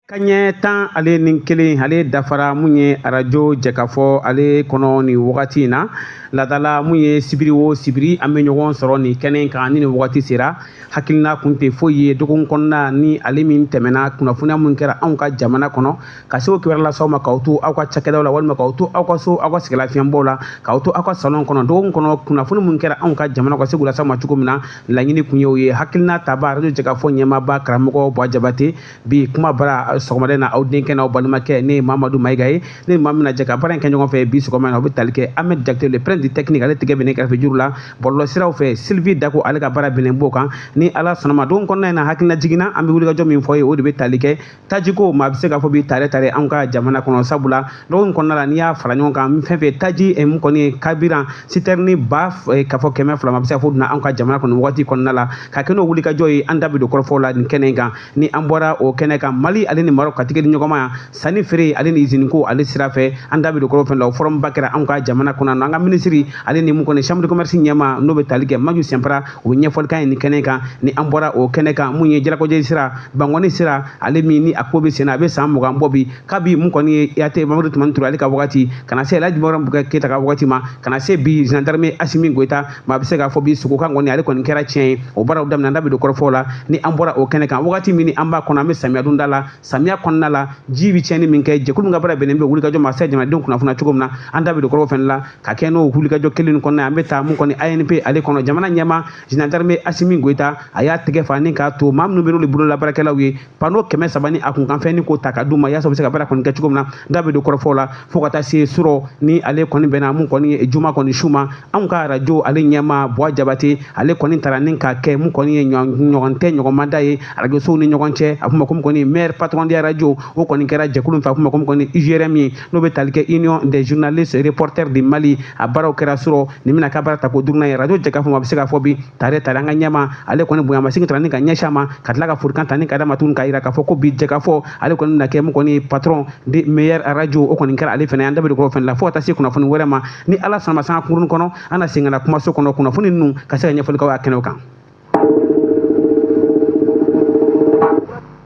Kaɲɛ 11 ale dafara mun ye arajo jɛkafɔ ale kɔnɔ nin wagati in na. Ladala mun ye sibiri o sibiri an bɛ ɲɔgɔn sɔrɔ nin kɛnɛ kan ni nin wagati sera. Hakilina kun tɛ foyi ye dɔgɔkun kɔnɔna ni ale min tɛmɛna, kunnafoniya mun kɛra anw ka jamana kɔnɔ, ka se o kibaruya lase aw ma, k'aw to aw ka cakɛdaw la walima k'aw to aw ka so, aw ka sɛgɛnlafiɲɛbɔw la, k'aw to aw ka salon kɔnɔ. Dɔgɔkun kɔnɔ kunnafoni mun kɛra anw ka jamana, ka se k'u lase aw ma cogo min na, laɲini kun ye o ye. Hakilina taba arajo jɛkafɔ ɲɛmaaba karamɔgɔ Buwa Jabate bi kuma bara sɔgɔmada in na, aw denkɛ n'aw balimakɛ, ne ye Mamadu Mayiga ye. Ne ni maa min na jɛ ka baara in kɛ ɲɔgɔn fɛ bi sɔgɔma in na, o bɛ tali kɛ Ahmed Jakite, le prince du technique, ale tɛgɛ bɛ ne kɛrɛfɛ juru la. Bɔlɔlɔsiraw fɛ, Sylvie Dako, ale ka baara bɛnnen b'o kan. Ni Ala sɔnna ma, don kɔnɔna in na, hakilina jiginna, an bɛ wulikajɔ min fɔ ye, o de bɛ tali kɛ tajiko. Maa bɛ se k'a fɔ bi tare tare anw ka jamana kɔnɔ, sabula dɔgɔkun kɔnɔna la, n'i y'a fara ɲɔgɔn kan, fɛn fɛn taji mun kɔni ye carburant citerne ba k'a fɔ 200, maa bɛ se k'a fɔ donna anw ka jamana kɔnɔ wagati kɔnɔna la. Ka kɛ n'o wulikajɔ ye, an da bɛ don kɔrɔfɔw la nin kɛnɛ in kan. Ni an bɔra o kɛnɛ kan, Mali ale ni Maroc ka tigɛ di ɲɔgɔn ma yan sanni feere ale ni iziniko ale sira fɛ, an da bɛ don kɔrɔfɔ la. O forumba kɛra anw ka jamana kɔnɔ. An ka minisiri ale ni mun kɔni chambre de commerce ɲɛmaa, n'o bɛ tali kɛ Maju Sɛnpara, o bɛ ɲɛfɔli kan ye nin kɛnɛ kan. Ni an bɔra o kɛnɛ kan, mun ye Jalakɔjɛ sira, Bankɔni sira, ale min ni a ko bɛ senna, a bɛ san 20 bɔ bi, kabi mun kɔni ye AT Mamadu Tumani Ture ale ka wagati, ka na se Elhaji Umaru Keyita ka wagati ma, ka na se bi général d'armée Asimi Goyita, maa bɛ se k'a fɔ bi sogokan kɔni ale kɔni kɛra tiɲɛ ye. O baaraw daminɛ, an da bɛ don kɔrɔfɔw la. Ni an bɔra o kɛnɛ kan, wagati min an b'a kɔnɔ, an bɛ samiya donda la. Samiya kɔnɔna la, ji bɛ tiɲɛni min kɛ, jɛkulu min ka baara bɛnnen bɛ wulikajɔ ma se jamanadenw kunnafoniya cogo min na, an da bɛ don kɔrɔfɔ fɛnɛ la. Ka kɛ n'o wulikajɔ kelen nin kɔnɔna, an bɛ taa mun kɔni ANP ale kɔnɔ. Jamana ɲɛmaa général d'armée Asimi Goyita, a y'a tɛgɛ fa ni k'a to maa minnu bɛ n'olu bolola baarakɛlaw ye, panneau 300 ni a kunkanfɛn ni k'o ta ka d'u ma, yaasa u bɛ se ka baara kɔni kɛ cogo min na. Da bɛ don kɔrɔfɔw la fo ka taa se surɔ ni ale kɔni bɛnna mun kɔni juma kɔni su ma. Anw ka arajo ale ɲɛmaa Buwa Jabate, ale kɔni taara ni ka kɛ mun kɔni ye ɲɔgɔn tɛ ɲɔgɔnmada ye arajosow ni ɲɔgɔn cɛ, a fɔ ma ko mun kɔni meilleur patron de radio. O kɔni kɛra jɛkulu fɛ, a fɔ ma ko mun kɔni UJRM ye, n'o bɛ tali kɛ Union des journalistes reporters du Mali. A baaraw kɛra surɔ. Nin bɛna ka baara ta ko duurunan ye arajo jɛkafɔ ma. A bɛ se k'a fɔ bi tare tare, an ka ɲɛmaa ale kɔni bonyamasegin taara ni ka ɲɛsin a ma, ka tila ka folikan ta ni ka d'a ma tuguni, k'a yira k'a fɔ ko bi jɛkafɔ ale kɔni bɛna kɛ mun kɔni patron de meilleur radio. O kɔni kɛra ale fana, an da bɛ don kɔrɔ fɛnɛ la fo ka taa se kunnafoni wɛrɛ ma. Ni Ala sɔnna ma, sanga kunkurunnin kɔnɔ, an na segin ka na kumaso kɔnɔ, kunnafoni ninnu ka se ka ɲɛfɔli k'aw ye a kɛnɛw kan.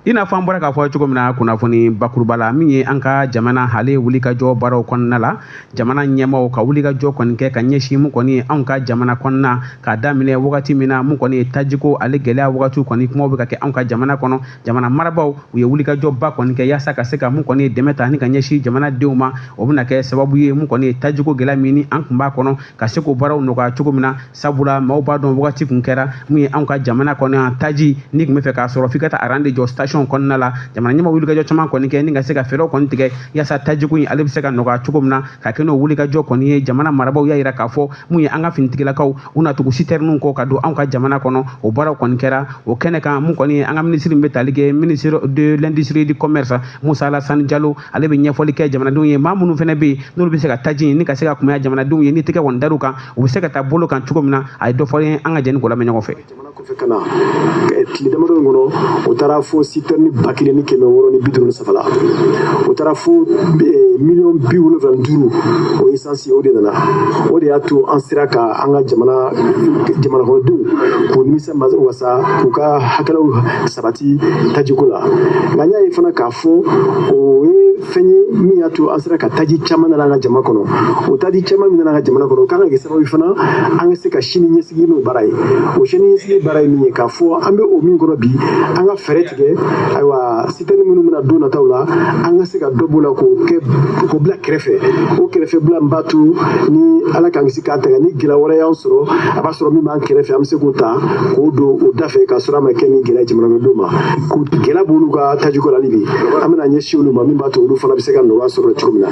I n'a fɔ an bɔra k'a fɔ cogo min na kunnafoni bakuruba la, min ye an ka jamana ale wulikajɔ baaraw kɔnɔna la, jamana ɲɛmaaw ka wulikajɔ kɔni kɛ ka ɲɛsin mun kɔni ye anw ka jamana kɔnɔna, k'a daminɛ wagati min na mun kɔni ye tajiko ale gɛlɛya wagatiw kɔni kumaw bɛ ka kɛ anw ka jamana kɔnɔ. Jamana marabaaw, u ye wulikajɔba kɔni kɛ yaasa ka se ka mun kɔni ye dɛmɛ ta ni ka ɲɛsin jamanadenw ma. O bɛna kɛ sababu ye mun kɔni ye tajiko gɛlɛya min ni an tun b'a kɔnɔ, ka se k'o baaraw nɔgɔya cogo min na, sabula maaw b'a dɔn wagati kun kɛra mun ye anw ka jamana kɔnɔ yan, taji n'i tun bɛ fɛ k'a sɔrɔ, f'i ka taa rang de jɔ station kɔnɔna la. Jamana ɲɛmaaw wulikajɔ caman kɔni kɛ ni ka se ka fɛɛrɛw kɔni tigɛ yaasa tajiko in ale bɛ se ka nɔgɔya cogo min na. Ka kɛ n'o wulikajɔ kɔni ye, jamana marabaaw y'a yira k'a fɔ mun ye an ka finitigilakaw, u na tugu sitɛriniw kɔ ka don anw ka jamana kɔnɔ. O baaraw kɔni kɛra o kɛnɛ kan. Mun kɔni ye an ka minisiri min bɛ tali kɛ ministre de l'industrie du commerce, Musa Alasani Jalo, ale bɛ ɲɛfɔli kɛ jamanadenw ye, maa minnu fana bɛ yen n'olu bɛ se ka taji ni ka se ka kunbɛn jamanadenw ye, ni tɛgɛ kɔni dar'u kan, u bɛ se ka taa bolo kan cogo min na. A ye dɔ fɔ, an ka jɛ ni k'o lamɛn ɲɔgɔn fɛ. Jamana kɔfɛ ka na tile damadɔ in kɔnɔ, o taara fo sitɛrini 1653 la, o taara fo miliyɔn 75, o esansi o de nana. O de y'a to an sera ka an ka jamana jamanakɔnɔdenw k'u nimisi wasa, k'u ka hakɛlaw sabati tajiko la. Nka n y'a ye fana k'a fɔ o ye fɛn ye min y'a to an sera ka taji caman nana an ka jamana kɔnɔ. O taji caman min nana an ka jamana kɔnɔ, o kan ka kɛ sababu fana an ka se ka sini ɲɛsigi n'o baara ye. O sini ɲɛsigi baara ye min ye, k'a fɔ an bɛ o min kɔnɔ bi, an ka fɛɛrɛ tigɛ, ayiwa, sitɛni minnu bɛna don nataw la, an ka se ka dɔ b'o la k'o kɛ k'o bila kɛrɛfɛ. O kɛrɛfɛ bila min b'a to ni Ala k'an kisi k'an tanga, ni gɛlɛya wɛrɛ y'an sɔrɔ, a b'a sɔrɔ min b'an kɛrɛfɛ, an bɛ se k'o ta k'o don o da fɛ, k'a sɔrɔ a ma kɛ ni gɛlɛya jamanadenw ma. K'u gɛlɛya b'olu ka tajiko la hali bi, an bɛna ɲɛsin olu ma, min b'a to olu fana bɛ se ka nɔgɔya sɔrɔ cogo min na.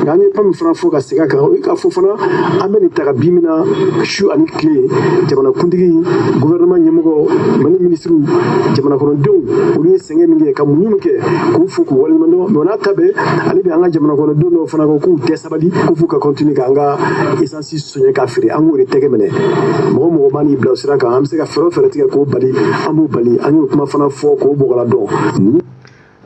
Nka an ye kuma min fana fɔ ka segin a kan, o ye k'a fɔ fana an bɛ nin ta ka bi min na, su ani tile, jamanakuntigi, gouvernement ɲɛmɔgɔ, Mali minisiriw, jamana kɔnɔdenw, olu ye sɛgɛn min kɛ ka muɲu min kɛ, k'u fo k'u waleɲuman dɔn. Mais o n'a ta bɛɛ, hali bi an ka jamana kɔnɔdenw dɔw fana ko k'u tɛ sabali, ko f'u ka continuer k'an ka essence sonya k'a feere. An k'o de tɛgɛ minɛ. Mɔgɔ mɔgɔ b'a n'i bila o sira kan, an bɛ se ka fɛɛrɛ o fɛɛrɛ tigɛ k'o bali, an b'o bali. An y'o kuma fana fɔ k'o bɔgɔla dɔn.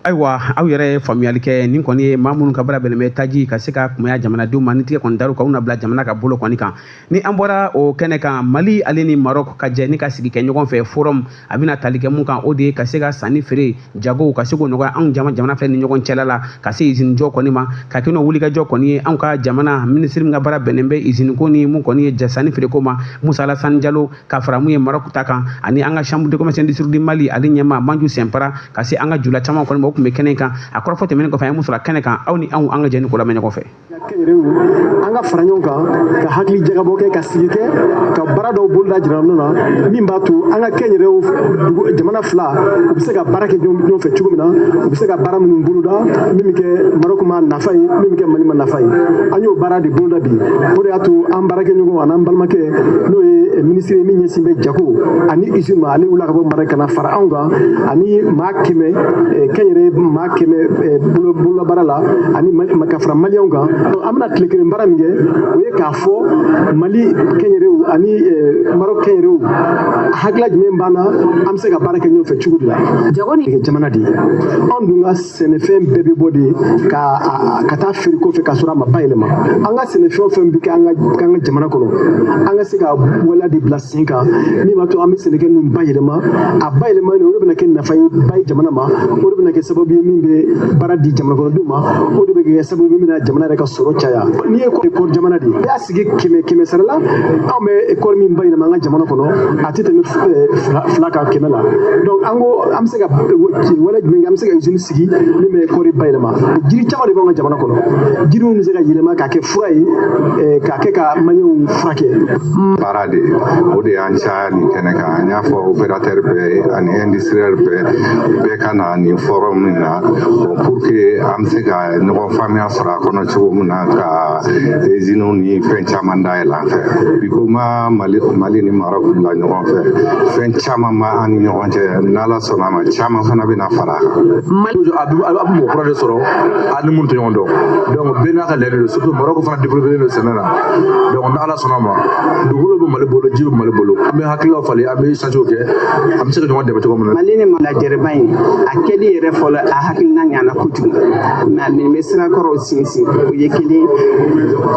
Ayiwa, aw yɛrɛ ye faamuyali kɛ. Nin kɔni ye maa minnu ka baara bɛnnen bɛ taji ka se ka kunbaya jamanadenw ma, ni tigɛ kɔni dar'u kan, u na bila jamana ka bolo kɔni kan. Ni an bɔra o kɛnɛ kan, Mali ale ni Maroc ka jɛ ni ka sigi kɛ ɲɔgɔn fɛ forum, a bɛna tali kɛ mun kan, o de ye ka se ka sanni feere jagow ka se k'o nɔgɔya anw jamana fɛ ni ɲɔgɔn cɛla la, ka se izini jɔ kɔni ma, ka kɛ n'o wulikajɔ kɔni ye. Anw ka jamana minisiri min ka baara bɛnnen bɛ izini ko ni mun kɔni ye sanni feere ko ma, Musa Alassane Jalo, ka fara mun ye Maroc ta kan, ani an ka Chambre de commerce industrie du Mali ale ɲɛmaa Manju Sɛnpara, ka se an ka jula caman kɔni ma, o tun bɛ kɛnɛ kan. A kɔrɔfɔ tɛmɛnen kɔfɛ, an ye mun sɔrɔ kɛnɛ kan, aw ni anw, an ka jɛ ni ko lamɛn ɲɔgɔn fɛ. Kɛnyɛrɛyew, an ka fara ɲɔgɔn kan ka hakili jagabɔ kɛ, ka sigi kɛ ka baara dɔw boloda jira nɔ na, min b'a to an ka kɛnyɛrɛyew jamana fila u bɛ se ka baara kɛ ɲɔgɔn fɛ cogo min na, u bɛ se ka baara minnu boloda min bɛ kɛ Maroc ma nafa ye, min bɛ kɛ Mali ma nafa ye. An y'o baara de boloda bi. O de y'a to an baarakɛɲɔgɔn an'an balimakɛ, n'o ye minisiri min ɲɛsin bɛ jago ani usine ma, ale wulila ka bɔ Maroc ka na fara anw kan, ani maa 100, kɛnyɛrɛye maa 100 bololabaara la, ani ka fara Maliyɛnw kan. An bɛna tile kelen baara min kɛ, o ye k'a fɔ Mali kɛnyɛrɛyew ani Maroc kɛnyɛrɛyew, hakilila jumɛn b'an na, an bɛ se ka baara kɛ ɲɔgɔn fɛ cogo di la. Jago ni jamana de ye anw dun ka sɛnɛfɛn bɛɛ bɛ bɔ de ka taa feere kɔfɛ ka sɔrɔ a ma bayɛlɛma. An ka sɛnɛfɛn fɛn bɛ kɛ an ka jamana kɔnɔ, an ka se ka waleya de bila sen kan min b'a to an bɛ sɛnɛkɛ ninnu bayɛlɛma. A bayɛlɛma o de bɛna kɛ nafa ye ba ye jamana ma, o de bɛna kɛ sababu ye min bɛ baara di jamana kɔnɔdenw ma, o de bɛ kɛ sababu ye min bɛna jamana yɛrɛ ka sɔrɔ caya. N'i ye kɔɔri jamana de ye, i y'a sigi kɛmɛ kɛmɛ sara la, anw bɛ kɔɔri min bayɛlɛma an ka jamana kɔnɔ, a tɛ tɛmɛ 2 kan 100 la. Donc an ko an bɛ se ka wale jumɛn kɛ? An bɛ se ka usine sigi min bɛ kɔɔri bayɛlɛma. Jiri caman de b'an ka jamana kɔnɔ, jiri minnu bɛ se ka yɛlɛma k'a kɛ fura ye, k'a kɛ ka Maliyɛnw furakɛ. Baara de o de y'an caya nin kɛnɛ kan. An y'a fɔ opérateur bɛɛ ani industriel bɛɛ, bɛɛ ka na nin forum min na, bon, pour que an bɛ se ka ɲɔgɔn faamuya sɔrɔ a kɔnɔ cogo min na, ka usines ni fɛn caman dayɛlɛ an fɛ. Bi ko ma Mali ni Maroc bila ɲɔgɔn fɛ, fɛn caman b'an ni ɲɔgɔn cɛ. N'Ala sɔnna a ma, caman fana bɛna fara a kan. A bɛ mɔgɔ kura de sɔrɔ a ni minnu tɛ ɲɔgɔn dɔn. Donc bɛɛ n'a ka laɲini don. Surtout Maroc fana développé don sɛnɛ na. Donc n'Ala sɔnna a ma, dugukolo bɛ Mali bolo, ji bɛ Mali bolo, an bɛ hakililaw falen, an bɛ échange kɛ, an bɛ se ka ɲɔgɔn dɛmɛ cogo min na. Mali ni lajɛrɛba in, a kɛli yɛrɛ fɔlɔ, a hakilina ɲana kojugu, nka nin bɛ sirakɔrɔw sinsin, o ye kelen.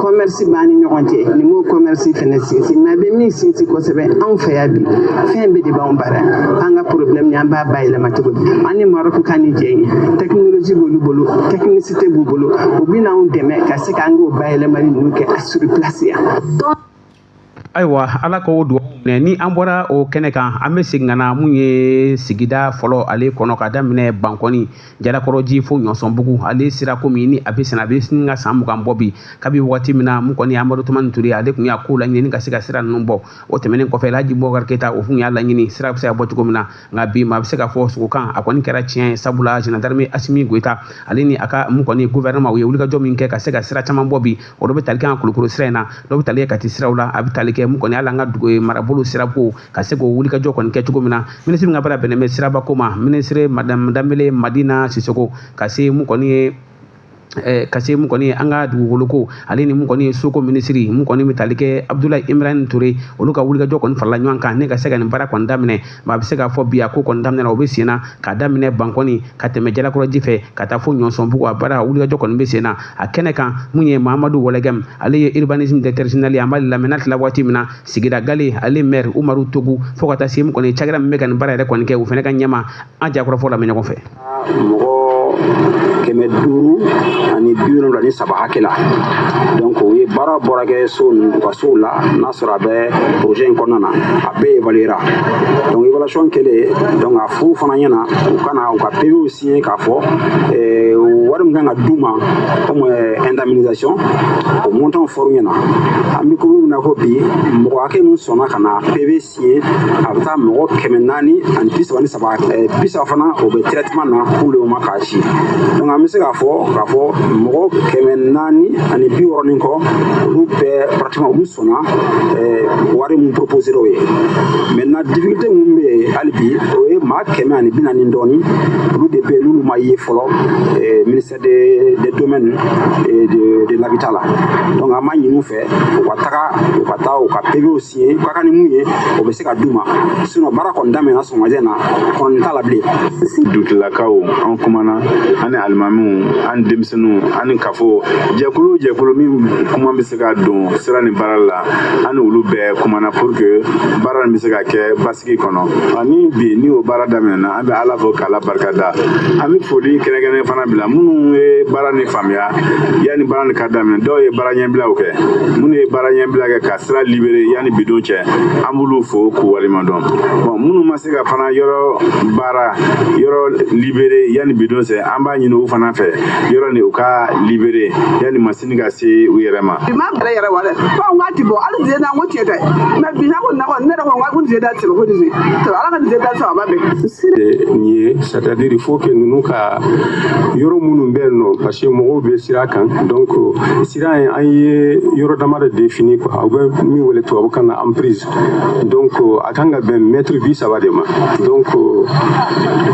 Commerce b'an ni ɲɔgɔn cɛ, nin b'o commerce fɛnɛ sinsin, mais a bɛ min sinsin kosɛbɛ anw fɛ yan bi, fɛn bɛɛ de b'anw bara. An ka problème ye, an b'a bayɛlɛma cogo di? An ni Maroc ka ni jɛ ye, technologie b'olu bolo, technicité b'u bolo, u bɛ n'anw dɛmɛ ka se k'an k'o bayɛlɛmali ninnu kɛ a sur place yan. Ayiwa, Ala k'o dugawu minɛ. Ni an bɔra o kɛnɛ kan, an bɛ segin ka na mun ye sigida fɔlɔ ale kɔnɔ, ka daminɛ Bankɔni Jalakɔrɔji fo Ɲɔsɔnbugu. Ale sira ko min ni a bɛ senna, a bɛ sin ka san 20 bɔ bi. Kabi waati min na mun kɔni Amadu Tumani Ture, ale tun y'a ko laɲini ka se ka sira ninnu bɔ. O tɛmɛnen kɔfɛ, Elhaji Bubakari Keyita, o tun y'a laɲini sira bɛ se ka bɔ cogo min na. Nka bi, maa bɛ se ka fɔ sogokan a kɔni kɛra tiɲɛ ye, sabula général d'armée Asimi Goyita, ale ni a ka mun kɔni gouvernement, u ye wulikajɔ min kɛ ka se ka sira caman bɔ bi, o dɔ bɛ tali kɛ an Kulukoro sira in na, dɔ bɛ tali kɛ Kati siraw la, a bɛ tali kɛ mun kɔni hali an ka dugu marabolo sirako, ka se k'o wulikajɔ kɔni kɛ cogo min na. Minisiri min ka baara bɛnnen bɛ sirabako ma, minisiri madame Danbele Madina Sisoko, ka se mun kɔni ye an ka dugukolo ko ale ni mun kɔni ye soko minisiri, mun kɔni bɛ tali kɛ Abudulayi Imran Ture, olu ka wulikajɔ kɔni farala ɲɔgɔn kan ne ka se ka nin baara kɔni daminɛ. Maa bɛ se k'a fɔ bi, a ko kɔni daminɛna, o bɛ sen na k'a daminɛ Bankɔni ka tɛmɛ Jalakɔrɔji fɛ ka taa fo Ɲɔsɔnbugu. A baara wulikajɔ kɔni bɛ sen na. A kɛnɛ kan, mun ye Mahamadu Wɔlɛgɛm, ale ye urbanisme directeur général ye, an b'a lamɛn n'a tila waati min na, sigida gale ale maire Umaru Togu, fo ka taa se mun kɔni cakɛda min bɛ ka nin baara yɛrɛ kɔni kɛ, o fana ka ɲɛma, an jakɔrɔfɔ lamɛn ɲɔgɔn fɛ. Mɔgɔ 573 hakɛ la. Donc o ye baara bɔra kɛ so ninnu, u ka sow la, n'a sɔrɔ a bɛ projet in kɔnɔna na, a bɛɛ évaluera. Donc évaluation kɛlen, donc a f'u fana ɲɛna u ka na u ka PV signer k'a fɔ wari min kan ka d'u ma comme indemnisation, o montant fɔr'u ɲɛna. An bɛ ko min na ko bi, mɔgɔ hakɛ min sɔnna ka na PV signer, a bɛ taa mɔgɔ 433, 30 fana o bɛ traitement na pour le moment k'a ci. Donc an bɛ se k'a fɔ mɔgɔ 460 ni kɔ, olu bɛɛ pratiquement olu sɔnna wari min proposé o ye. Maintenant, difficulté min bɛ yen hali bi, o ye maa 140 dɔɔni, olu de bɛ yen n'olu ma ye fɔlɔ. Ministère des Domaines et de l'Habitat la. Donc an b'a ɲini u fɛ, u ka taga, u ka taa u ka PV signer, u ka kan ni mun ye, o bɛ se ka d'u ma. Sinon baara kɔni daminɛna sɔgɔmada in na, kɔnɔni t'a la bilen. Dugutilakaw, an kumana, an ni alimamiw, an denmisɛnninw, an ni kafo jɛkulu o jɛkulu min kuma bɛ se ka don sira ni baara la, an ni olu bɛɛ kumana pour que baara nin bɛ se ka kɛ basigi kɔnɔ. Ani bi ni o baara daminɛna, an bɛ Ala fo k'Ala barika da. An bɛ foli kɛrɛnkɛrɛnnen fana bila minnu ye baara nin faamuya yanni baara nin ka daminɛ. Dɔw ye baara ɲɛbilaw kɛ, minnu ye baara ɲɛbila kɛ ka sira libéré yanni bidon cɛ, an b'olu fo k'u waleɲuman dɔn. Bon, minnu ma se ka fana yɔrɔ baara yɔrɔ libéré yanni bidon cɛ, an b'a ɲini u fana fɛ yɔrɔ nin u ka libéré yanni masini ka se u yɛrɛ ma. Bi ma bɛrɛ yɛrɛ wa dɛ, fo n ka ti bɔ hali zen na, n ko tiɲɛ tɛ mɛ bi na ko na kɔni, ne yɛrɛ kɔni ko nin da sɛbɛ ko nin sɛbɛ, Ala ka nin da sɛbɛ, a ma bɛn. Nin ye, c'est-à-dire il faut que ninnu ka yɔrɔ minnu bɛ yen nɔ, parce que mɔgɔw bɛ sira kan. Donc sira in, an ye yɔrɔ dama de défini quoi, u bɛ min wele tubabukan na emprise. Donc a kan ka bɛn mètre 30 de ma. Donc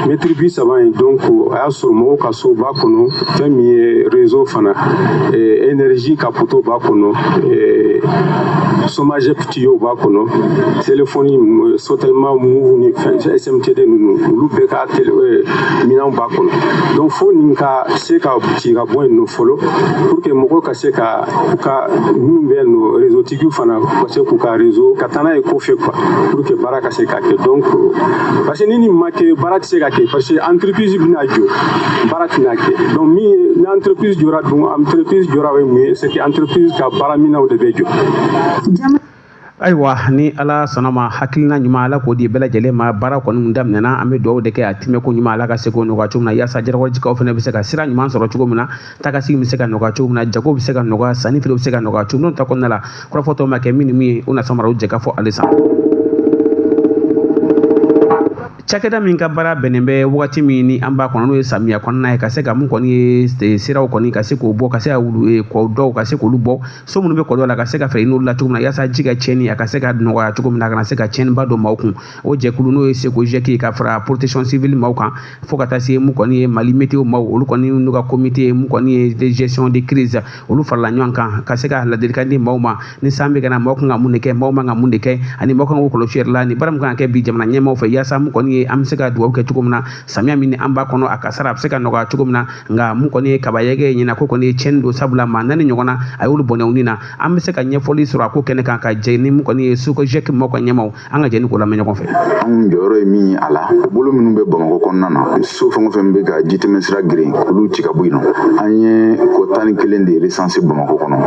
mètre 30 in, donc a y'a sɔrɔ mɔgɔw ka so b'a kɔnɔ, fɛn min ye réseau fana, énergie ka poteau b'a kɔnɔ, SOMAGEP tuyau b'a kɔnɔ, téléphone Sotelma, Moov ni fɛn SMTD ninnu, olu bɛɛ ka minɛnw b'a kɔnɔ. Donc fo nin ka se ka ci ka bɔ yen nɔ fɔlɔ, pour que mɔgɔw ka se ka u ka minnu bɛ yen nɔ, réseau tigiw fana ka se k'u ka réseau ka taa n'a ye kɔfɛ quoi, pour que baara ka se ka kɛ. Donc parce que ni nin ma kɛ, baara tɛ se ka kɛ, parce que entreprise bɛna jɔ, baara tɛna kɛ. Donc min ye ni entreprise jɔra dun, entreprise jɔra, o ye mun ye? C'est que entreprise ka baara minɛnw de bɛ jɔ. Ayiwa, ni Ala sɔnna ma, hakilina ɲuman, Ala k'o di bɛɛ lajɛlen ma. Baara kɔni daminɛna, an bɛ dugawu de kɛ a timɛko ɲuman, Ala ka se k'o nɔgɔya cogo min na, yaasa Jalakɔrɔjikaw fana bɛ se ka sira ɲuman sɔrɔ cogo min na, taakasegin bɛ se ka nɔgɔya cogo min na, jago bɛ se ka nɔgɔya, sanni feere bɛ se ka nɔgɔya cogo min. N'o ta kɔnɔna la, kɔrɔfɔ tɔw ma kɛ min ni min ye, o na samaraw jɛ ka fɔ halisa. Cakɛda min ka baara bɛnnen bɛ wagati min ni an b'a kɔnɔ, n'o ye samiya kɔnɔna ye, ka se ka mun kɔni ye siraw kɔni ka se k'o bɔ, ka se ka kɔ dɔw ka se k'olu bɔ, so minnu bɛ kɔdɔ la, ka se ka fɛɛrɛ n'olu la cogo min na, yaasa ji ka tiɲɛni a ka se ka nɔgɔya cogo min na, a kana se ka tiɲɛniba don maaw kun. O jɛkulu, n'o ye SECOGEC, ka fara protection civile maaw kan, fo ka taa se mun kɔni ye Mali météo maaw, olu kɔni n'u ka comité mun kɔni ye de gestion de crise, olu farala ɲɔgɔn kan ka se ka ladilikan di maaw ma. Ni san bɛ ka na, maaw kan ka mun de kɛ, maaw man ka mun de kɛ, ani maaw kan k'u kɔlɔsi yɛrɛ la, ni baara min kan ka kɛ bi jamana ɲɛmaaw fɛ, yaasa mun kɔni ye an bɛ se ka dugawu kɛ cogo min na, samiya min ni an b'a kɔnɔ, a kasara a bɛ se ka nɔgɔya cogo min na. Nka mun kɔni ye kaba yɛgɛ ye ɲinan, ko kɔni ye tiɲɛni don, sabula maa 4 ɲɔgɔn na a y'olu bɔnɛ u ni na. An bɛ se ka ɲɛfɔli sɔrɔ a ko kɛnɛ kan ka jɛ ni mun kɔni ye SECOGEC maaw ka ɲɛmaaw, an ka jɛ ni k'o lamɛn ɲɔgɔn fɛ. Anw jɔyɔrɔ ye min ye a la, o bolo minnu bɛ Bamakɔ kɔnɔna na, so fɛn o fɛn bɛ ka jitɛmɛ sira geren, olu ci ka bɔ yen nɔ. An ye kɔ 11 de recensé Bamakɔ kɔnɔ.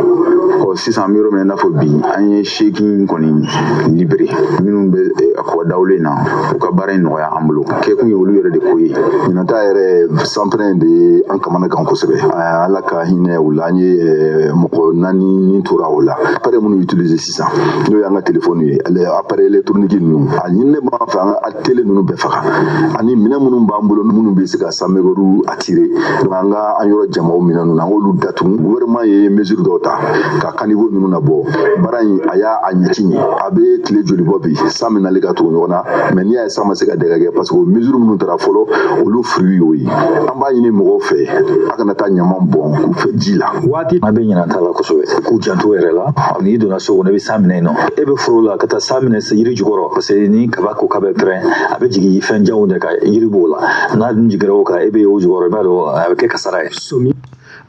Ɔ, sisan an bɛ yɔrɔ min na i n'a fɔ bi, an ye 8 kɔni libéré, minnu bɛ kɔ dawulen na, u ka baara in nɔgɔya an bolo. Kɛkun ye olu yɛrɛ de ko ye. Ɲinan ta yɛrɛ, sanpɛrɛn de ye an kamana gan kosɛbɛ. Ala ka hinɛ u la, an ye mɔgɔ 4 ni tora o la. Appareil minnu utiliser sisan, n'o y'an ka téléphone ye, appareil électronique ninnu, a ɲini b'an fɛ an ka télé ninnu bɛɛ faga, ani minɛn minnu b'an bolo, minnu bɛ se ka sanmɛgɛru attirer. Donc an ka an yɔrɔ jamaw minɛn ninnu, an k'olu datugu. Gouvernement ye mesure dɔw ta ka caniveau ninnu nabɔ. Baara in, a y'a a ɲɛci ɲɛ, a bɛ tile joli bɔ bi, san bɛ nali ka tugu ɲɔgɔn na. Mais n'i y'a ye san ma se ka dégagé, parce que o mesure minnu taara fɔlɔ, olu fruit y'o ye. An b'a ɲini mɔgɔw fɛ, a kana taa ɲaman bɔn k'u fɛ ji la. Waati an bɛ ɲinan ta la kosɛbɛ, k'u janto yɛrɛ la. N'i donna so kɔnɔ, i bɛ san minɛ yen nɔ, e bɛ foro la ka taa san minɛ yiri jukɔrɔ, parce que ni kaba ko k'a bɛ pɛrɛn, a bɛ jigin fɛn janw de kan, yiri b'o la. N'a dun jiginra o kan, e bɛ o jukɔrɔ, i b'a dɔn a bɛ kɛ kasara ye.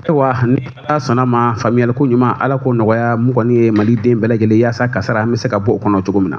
Ayiwa, ni Ala sɔnna ma, faamuyaliko ɲuman, Ala k'o nɔgɔya mun kɔni ye Maliden bɛɛ lajɛlen, yaasa kasara an bɛ se ka bɔ o kɔnɔ cogo min na.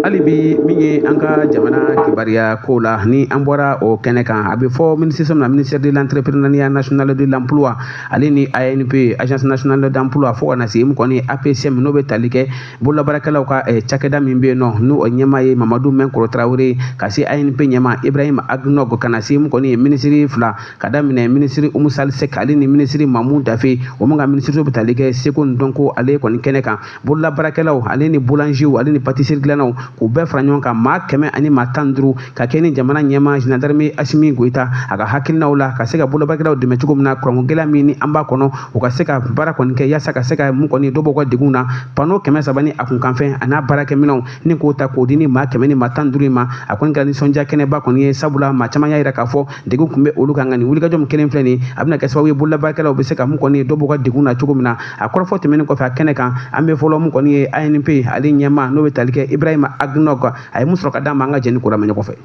Hali bi, min ye an ka jamana kibaruya ko la, ni an bɔra o kɛnɛ kan, a bɛ fɔ ministère min na, ministère de l'Entrepreneuriat national, de l'Emploi, ale ni ANP, Agence nationale d'emploi, fo ka na se mun kɔni APCM, n'o bɛ tali kɛ bololabaarakɛlaw ka cakɛda min bɛ yen nɔ, n'o ɲɛmaa ye Mamadu Mɛnkɔrɔ Tarawele, ka se ANP ɲɛmaa Ibrahim Agnog, ka na se mun kɔni ye minisiri fila, ka daminɛ minisiri Umu Sall Sɛk ale ni minisiri Mamu Dafe, o mun ka minisiriso bɛ tali kɛ seko ni dɔnko ale kɔni kɛnɛ kan. Bololabaarakɛlaw ale ni boulangerw ale ni pâtisserie dilannaw. k'u bɛɛ fara ɲɔgɔn kan, maa 115, ka kɛ ni jamana ɲɛmaa général d'armée Asimi Goyita a ka hakilinaw la, ka se ka bololabaarakɛlaw dɛmɛ cogo min na kuranko gɛlɛya min ni an b'a kɔnɔ, u ka se ka baara kɔni kɛ yaasa ka se ka mun kɔni dɔ bɔ u ka degun na. Panneau 300 ni a kunkanfɛn a n'a baarakɛminɛnw ni k'o ta k'o di ni maa 115 in ma, a kɔni kɛra nisɔndiya kɛnɛba kɔni ye, sabula maa caman y'a yira k'a fɔ degun tun bɛ olu kan. Nka nin wulikajɔ min kelen filɛ nin, a bɛna kɛ sababu ye bololabaarakɛlaw bɛ se ka mun kɔni dɔ b'u ka degun na cogo min na. A kɔrɔfɔ tɛmɛnen kɔfɛ a kɛnɛ kan, an bɛ fɔlɔ mun kɔni ye ANPE ale ɲɛmaa, n'o bɛ tali kɛ Ibrahima Agnok, a ye mun sɔrɔ ka d'a ma, an ka jɛ ni k'o lamɛn ɲɔgɔn fɛ.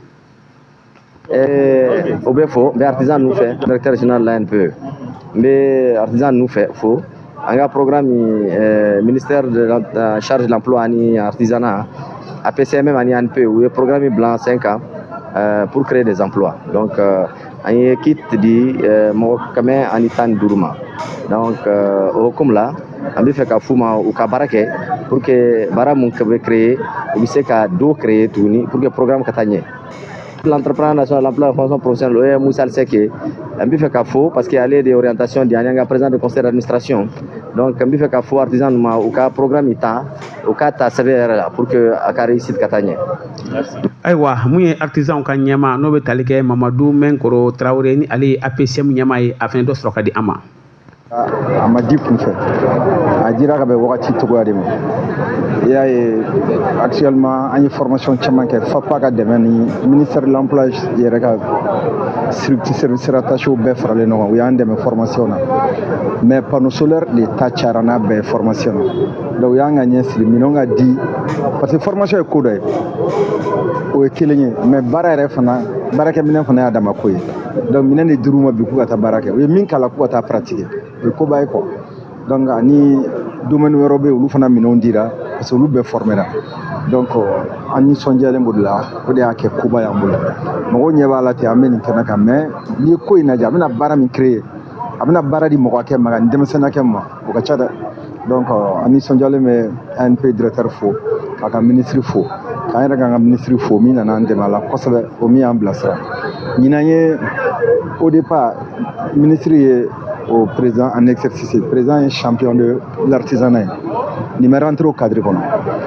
O bɛ fɔ, n bɛ artisan ninnu fɛ, directeur général de l'ANPE, n bɛ artisan ninnu fɛ fo. An ka programme, ministère de la charge de l'emploi ani artisanat, APCMM ani ANPE, u ye programme bila sen kan pour créer des emplois. Donc an ye kit di mɔgɔ 115 ma. Donc o hukumu la, an bɛ fɛ ka f'u ma u ka baara kɛ pour que baara mun bɛ créer, u bɛ se ka dɔ créer tuguni pour que programme ka taa ɲɛ. L'entrepreneur national, l'emploi, la formation professionnelle, o ye Moussa Seck ye. An bɛ fɛ ka fo parce que ale de ye orientation di an y'an ka président de conseil d'administration. Donc an bɛ fɛ ka fo artisan ninnu ma, u ka programme ta, u k'a ta sɛbɛ yɛrɛ la pour que a ka réussite ka taa ɲɛ. Ayiwa, mun ye artisanw ka ɲɛmaa, n'o bɛ tali kɛ Mamadu Mɛnkoro Tarawele, ni ale ye APCM ɲɛmaa ye, a fana dɔ sɔrɔ ka di an ma. A ma di kunfɛ, a dira ka bɛn wagati cogoya de ma. I y'a ye, actuellement an ye formation caman kɛ FAPA ka dɛmɛ ni ministère de l'emploi yɛrɛ ka service rattaché bɛɛ faralen ɲɔgɔn kan, u y'an dɛmɛ formation na. Mais panneau solaire de ta cayara n'a bɛɛ ye formation na. Donc u y'an ka ɲɛsigi minɛnw ka di, parce que formation ye ko dɔ ye, o ye kelen ye, mais baara yɛrɛ fana, baarakɛminɛn fana y'a dama ko ye. Donc minɛn de dir'u ma bi k'u ka taa baara kɛ, u ye min k'a la k'u ka taa pratiquer, o ye koba ye quoi. Donc ani domaine wɛrɛw bɛ yen, olu fana minɛnw dira parce que olu bɛɛ formera. Donc an nisɔndiyalen b'o de la, o de y'a kɛ koba y'an bolo. Mɔgɔw ɲɛ b'a la ten, an bɛ nin kɛnɛ kan, mais n'i ye ko in lajɛ, a bɛna baara min créer, a bɛna baara di mɔgɔ hakɛ ma ka ni denmisɛnnin hakɛ ma, o ka ca dɛ. Donc an nisɔndiyalen bɛ ANPE directeur fo, k'a ka ministre fo, k'an yɛrɛ k'an ka ministre fo min nana an dɛmɛ a la kosɛbɛ, o min y'an bilasira. Ɲinan ye ODEPA ministre ye, o président en exercice, président ye champion de l'artisanat ye. Nin bɛ rentrer o cadre kɔnɔ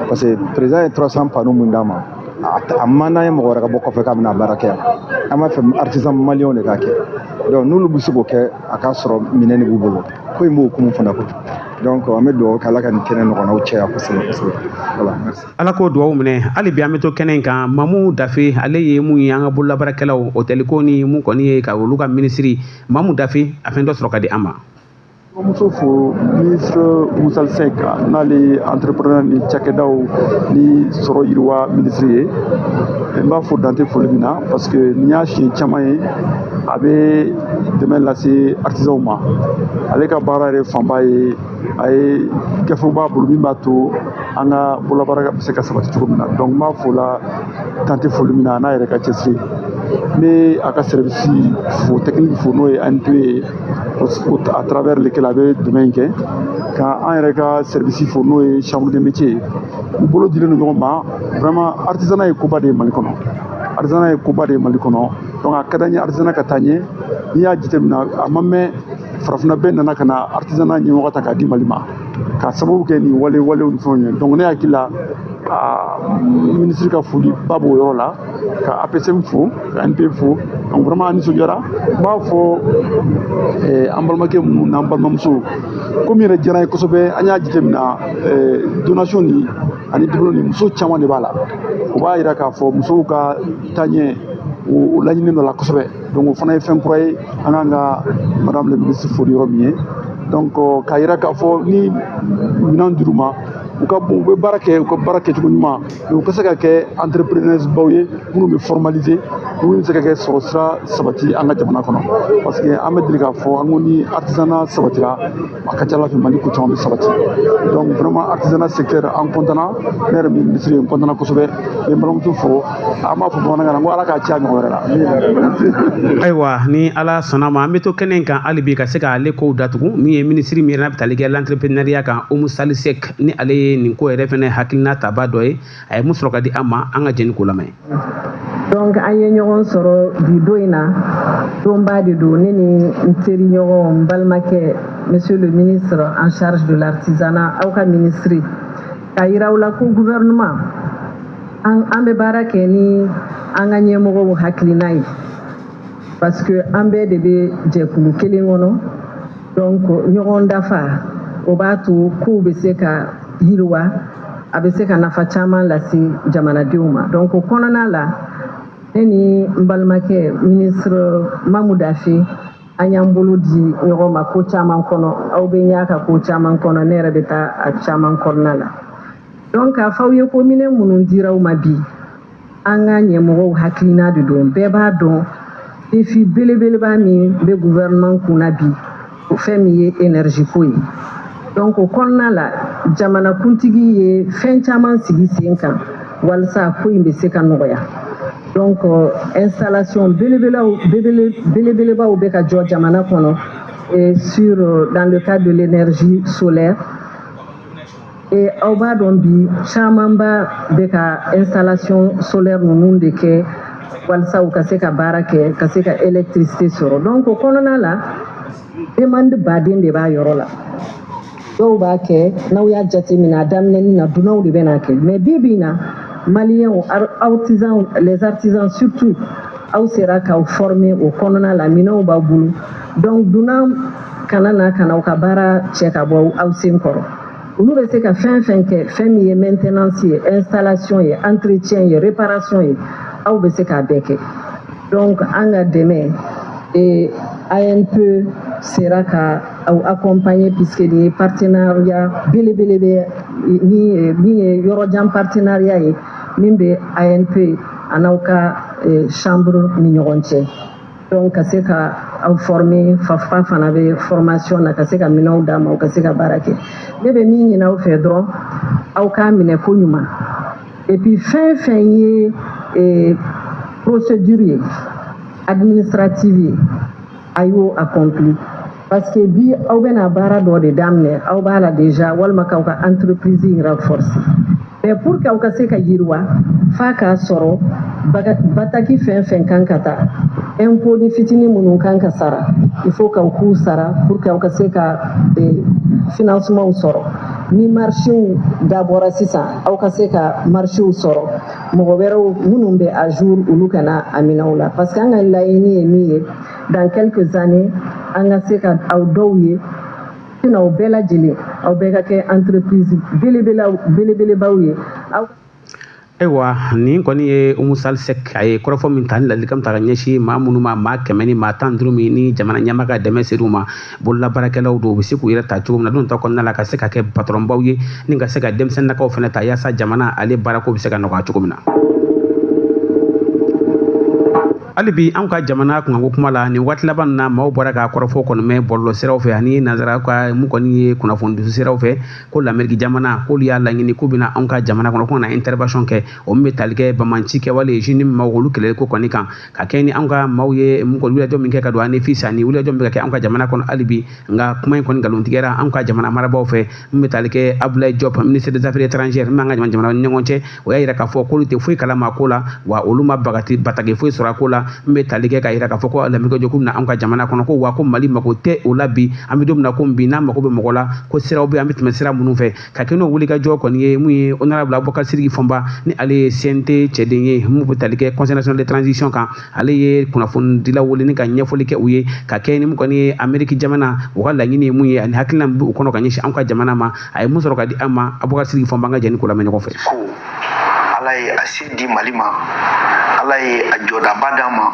parce que président ye 300 panneaux mun d'an ma, a man d'an ye mɔgɔ wɛrɛ ka bɔ kɔfɛ k'a bɛna baara kɛ yan. An b'a fɛ artisan maliyɛnw de k'a kɛ. Donc n'olu bɛ se k'o kɛ, a k'a sɔrɔ minɛn de b'u bolo. Ko in b'o hukumu fana kɔnɔ. Donc an bɛ dugawu kɛ, Ala ka nin kɛnɛ ɲɔgɔnnaw caya kosɛbɛ kosɛbɛ. Voilà, merci. Ala k'o dugawu minɛ. Hali bi an bɛ to kɛnɛ in kan. Mamu Dafe, ale ye mun ye an ka bololabaarakɛlaw hôtel ni mun kɔni ye ka olu ka minisiri, Mamu Dafe, a fɛn dɔ sɔrɔ ka di an ma. Muso fo, ministre Moussa Seck, n'ale ye entrepreneur ni cakɛdaw ni sɔrɔ yiriwa ministre ye, n b'a fo dante foli min na parce que nin y'a siɲɛ caman ye a bɛ dɛmɛ lase artisanw ma. Ale ka baara yɛrɛ fanba ye, a ye gafew b'a bolo min b'a to an ka bololabaara bɛ se ka sabati cogo min na. Donc n b'a fo la dante foli min na, a n'a yɛrɛ ka cɛsiri. N bɛ a ka service fo, technique fo, n'o ye ANPE ye, à travers lequel a bɛ dɛmɛ in kɛ, ka an yɛrɛ ka service fo, n'o ye chambre de métier ye. U bolo dilen don ɲɔgɔn ma. Vraiment, artisanat ye koba de ye Mali kɔnɔ, artisanat ye koba de ye Mali kɔnɔ. Donc a ka d'an ye artisanat ka taa ɲɛ. N'i y'a jateminɛ, a ma mɛn, farafinna bɛɛ nana ka na artisanat ɲɛmɔgɔ ta k'a di Mali ma, k'a sababu kɛ nin wale walew ni fɛnw ye. Donc ne hakili la, a ministre ka foli ba b'o yɔrɔ la, ka APCM fo, ka ANPE fo. Donc vraiment an nisɔndiyara. N b'a fɔ an balimakɛ minnu n'an balimamuso, komi yɛrɛ diyara n ye kosɛbɛ. An y'a jateminɛ, donation ni ani diplôme ni, muso caman de b'a la. O b'a yira k'a fɔ musow ka taaɲɛ o laɲini dɔ la kosɛbɛ. Donc o fana ye fɛn kura ye, an k'an ka madame le ministre fo yɔrɔ min ye. Donc k'a yira k'a fɔ ni minɛn dir'u ma, u ka u bɛ baara kɛ, u ka baara kɛcogo ɲuman, mais u ka se ka kɛ entrepreneurs baw ye minnu bɛ formaliser, minnu bɛ se ka kɛ sɔrɔ sira sabati an ka jamana kɔnɔ, parce que an bɛ deli k'a fɔ an ko ni artisanat sabatira, a ka ca Ala fɛ Mali ko caman bɛ sabati. Donc vraiment, artisanat secteur, an content na. Ne yɛrɛ min ministre ye, n content na kosɛbɛ. N bɛ n balimamuso fo. An b'a fɔ bamanankan na ko Ala k'a caya ɲɔgɔn wɛrɛ la. Ayiwa, ni Ala sɔnna ma, an bɛ to kɛnɛ in kan hali bi ka se k'ale kow datugu. Min ye minisiri min yɛrɛ n'a bɛ tali kɛ l'entrepreneuriat kan, Oumou Sali Seck, ni ale ye nin ko yɛrɛ fɛnɛ hakilina taba dɔ ye, a ye mun sɔrɔ ka di an ma, an ka jɛni k'o lamɛn. Donc an ye ɲɔgɔn sɔrɔ bi don in na, donba de don. Ne ni n teriɲɔgɔn, n balimakɛ, monsieur le ministre en charge de l'artisanat, aw ka ministre, k'a yira aw la ko gouvernement An bɛ baara kɛ ni an ka ɲɛmɔgɔw hakilina ye, parce que an bɛɛ de bɛ jɛkulu kelen kɔnɔ. Donc ɲɔgɔn dafa, o b'a to kow bɛ se ka yiriwa, a bɛ se ka nafa caman lase jamanadenw ma. Donc o kɔnɔna la, ne ni n balimakɛ ministre Mamu Dafe, an y'an bolo di ɲɔgɔn ma ko caman kɔnɔ. Aw bɛ ɲ'a ka ko caman kɔnɔ, ne yɛrɛ bɛ taa a caman kɔnɔna la. Donc k'a fɔ aw ye ko minɛn minnu dira aw ma bi, an ka ɲɛmɔgɔw hakilina de don. Bɛɛ b'a dɔn, défi belebeleba min bɛ gouvernement kunna bi, o fɛn min ye énergie ko ye. Donc o kɔnɔna la, jamanakuntigi ye fɛn caman sigi sen kan walasa ko in bɛ se ka nɔgɔya. Donc installation belebelew belebelebaw bɛ ka jɔ jamana kɔnɔ et sur dans le cadre de l'énergie solaire. Et aw b'a dɔn bi, camanba bɛ ka installation solaire ninnu de kɛ walasa u ka se ka baara kɛ, ka se ka électricité sɔrɔ. Donc o kɔnɔna la, demande baden de b'a yɔrɔ la. Dɔw b'a kɛ, n'aw y'a jateminɛ, a daminɛni na, dunanw de bɛ n'a kɛ, mais bi bi in na, maliyɛnw, artisans, les artisans surtout, aw sera k'aw former o kɔnɔna la, minɛnw b'aw bolo. Donc dunan kana na ka na aw ka baara cɛ ka bɔ aw sen kɔrɔ. Olu bɛ se ka fɛn fɛn kɛ, fɛn min ye maintenance ye, installation ye, entretien ye, réparation ye, aw bɛ se k'a bɛɛ kɛ. Donc an ka dɛmɛ et ANPE sera ka aw accompagner, puisque nin ye partenariat belebele bɛ ni min ye yɔrɔjan partenariat ye, min bɛ ANPE a n'aw ka chambre ni ɲɔgɔn cɛ. Donc ka se ka aw former, FAFPA fana bɛ formation na, ka se ka minɛnw d'a ma, u ka se ka baara kɛ. Ne bɛ min ɲini aw fɛ dɔrɔn, aw k'a minɛ ko ɲuman. Et puis fɛn fɛn ye procédure ye, administrative ye, a y'o accompli, parce que bi aw bɛna baara dɔ de daminɛ, aw b'a la déjà, walima k'aw ka entreprise in renforcer. Mais pour que aw ka se ka yiriwa, f'a k'a sɔrɔ bataki fɛn fɛn kan ka ta, impôt ni fitinin minnu kan ka sara, il faut k'aw k'u sara pour que aw ka se ka financement sɔrɔ. Ni marchéw dabɔra sisan, aw ka se ka marchéw sɔrɔ, mɔgɔ wɛrɛw minnu bɛ à jour, olu kana a minɛ aw la, parce que an ka laɲini ye min ye, dans quelques années, an ka se ka aw dɔw ye, sinon aw bɛɛ lajɛlen, aw bɛɛ ka kɛ entreprise belebelebaw ye aw. Ayiwa, nin kɔni ye Umu Sall Seck. A ye kɔrɔfɔ min ta ni ladilikan ta ka ɲɛsin maa minnu ma, maa 115 min ni jamana ɲɛmaa ka dɛmɛ ser'u ma, bololabaarakɛlaw don, u bɛ se k'u yɛrɛ ta cogo min na don ta kɔnɔna la, ka se ka kɛ patɔrɔnbaw ye ni ka se ka denmisɛnninnakaw fana ta, yaasa jamana ale baarako bɛ se ka nɔgɔya cogo min na. Hali bi an ka jamana kunkanko kuma la, nin waati laban na, maaw bɔra ka kɔrɔfɔ kɔni mɛn bɔlɔlɔ siraw fɛ ani nanzara ka mun kɔni ye kunnafoni siraw fɛ, ko lamɛriki jamana k'olu y'a laɲini k'u bɛna anw ka jamana kɔnɔ, ko na intervention kɛ, o min bɛ tali kɛ banbaanci kɛwale JNIM maaw, olu kɛlɛli ko kɔni kan, ka kɛ ni anw ka maaw ye mun kɔni wulikajɔ min kɛ ka don Anefis, ani wulikajɔ min bɛ ka kɛ anw ka jamana kɔnɔ hali bi. Nka kuma in kɔni nkalontigɛra anw ka jamana marabaaw fɛ. Min bɛ tali kɛ Abdoulaye Diop, ministre des affaires étrangères, min b'an ka jamana ni ɲɔgɔn cɛ, o y'a yira k'a fɔ k'olu tɛ foyi kalama ko la, wa olu ma bagati bataki foyi sɔrɔ a ko la. Min bɛ tali kɛ k'a yira k'a fɔ ko lamɛriki jɔ k'u bɛna anw ka jamana kɔnɔ, ko wa ko Mali mako tɛ o la bi. An bɛ don min na ko bi, n'an mako bɛ mɔgɔ la, ko siraw bɛ, an bɛ tɛmɛ sira minnu fɛ, ka kɛ n'o wulikajɔ kɔni ye. Mun ye honorable Abubakar Sidiki Fɔnba ni ale ye CNT cɛden ye, mun bɛ tali kɛ Conseil national de transition kan, ale ye kunnafonidilaw wele ni ka ɲɛfɔli kɛ u ye, ka kɛ ni mun kɔni ye Amérique jamana u ka laɲini ye mun ye, ani hakilina min b'u kɔnɔ ka ɲɛsin anw ka jamana ma. A ye mun sɔrɔ ka di an ma? Abubakar Sidiki Fɔnba, an ka jɛ ni k'o lamɛn ɲɔgɔn fɛ. Ala ye a se di Mali ma, Ala ye a jɔdaba d'an ma,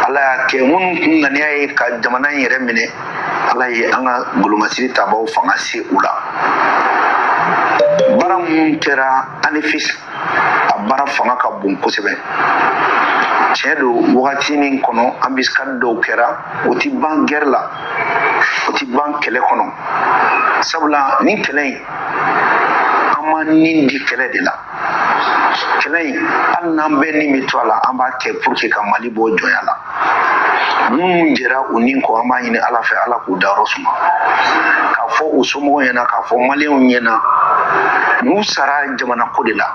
Ala y'a kɛ minnu kun ŋaniya ye ka jamana in yɛrɛ minɛ, Ala ye an ka golomasiri tabaw fanga se u la. Baara minnu kɛra Anefis, a baara fanga ka bon kosɛbɛ. Tiɲɛ don, wagati min kɔnɔ embuscade dɔw kɛra, o ti ban guerre la, o ti ban kɛlɛ kɔnɔ, sabula nin kɛlɛ in, an ma nin di kɛlɛ de la. Kɛlɛ in, hali n'an bɛɛ ni bɛ to a la, an b'a kɛ pour que ka Mali bɔ jɔnya la. Minnu jɛra u ni kɔ, an b'a ɲini Ala fɛ, Ala k'u dayɔrɔ suma, k'a fɔ u somɔgɔw ɲɛna, k'a fɔ maliyɛnw ɲɛna, n'u sara jamana ko de la,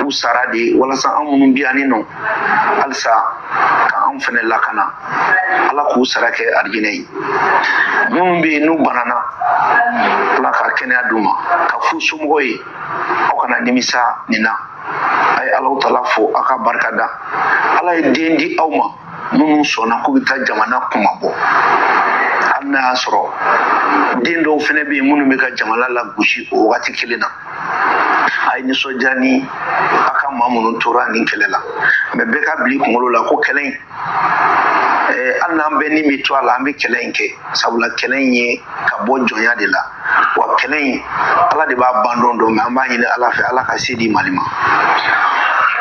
u sara de walasa an minnu bɛ yan ni nɔ halisa ka anw fɛnɛ lakana. Ala k'u sara kɛ arijinɛ ye. Minnu bɛ yen n'u banana, Ala ka kɛnɛya d'u ma, ka f'u somɔgɔw ye, aw kana nimisa nin na. A ye Alahu Taala fo, a ka barika da. Ala ye den di aw ma minnu sɔnna k'u bɛ taa jamana kunmabɔ, hali n'a y'a sɔrɔ den dɔw fana bɛ yen minnu bɛ ka jamana lagosi o wagati kelen na. A ye nisɔndiya ni a ka maa minnu tora nin kɛlɛ la, mais bɛɛ ka bila i kunkolo la ko kɛlɛ in, hali n'an bɛɛ ni bɛ to a la, an bɛ kɛlɛ in kɛ, sabula kɛlɛ in ye ka bɔ jɔnya de la. Wa kɛlɛ in, Ala de b'a ban don dɔn, mais an b'a ɲini Ala fɛ, Ala ka se di Mali ma.